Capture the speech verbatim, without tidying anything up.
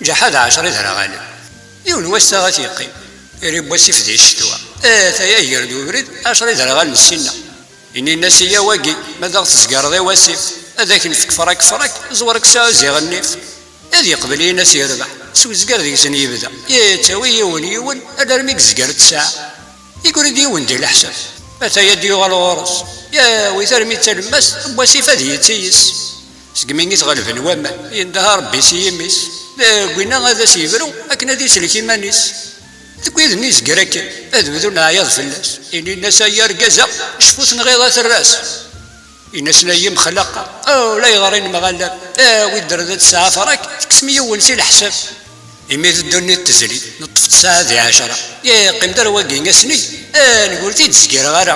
Jaḥa d ɛecra iderɣalen. Yiwen wass-a ad t-yeqqim. Iri n wasif di ccetwa. Ataya iger-d ubrid, ɛecra iderɣalen ssinna. Inin-as i yawagi, ma d aɣ-tezgareḍ i wasif, ad ak-nefk frak frak, ẓwer kkes-aɣ ziɣ nnif. Ad yeqbel yin-as yerbeḥ, s uzger deg-sen yebda. Yettawi yiwen yiwen, alarmi yezger ttesɛa. Igri-d yiwen di leḥsab. Ataya d-yuɣal ɣur-s. Yawi-t armi d talemmast n wasif ad yettiyes. Segmi i t-ɣelben waman, yendeh Rebbi s yimi-s. Deg winna ad as-yebru akken ad islek iman-is. Deg wid-nni yezger akken, ad bdun ɛyaḍ fell-as. Inin-as ay argaz-a, cfu tenɣiḍ a terras. Ini-asen ay imexlaqa, oh, la yeɣra inemɣalan, awi-d rad tesɛa frak, tekksem yiwen si leḥsab. Imi d ddunit tezli, neṭṭef tesɛa di ɛecra. Yeqqim-d ar wagi asnig, angur t-id-zgireɣ ara.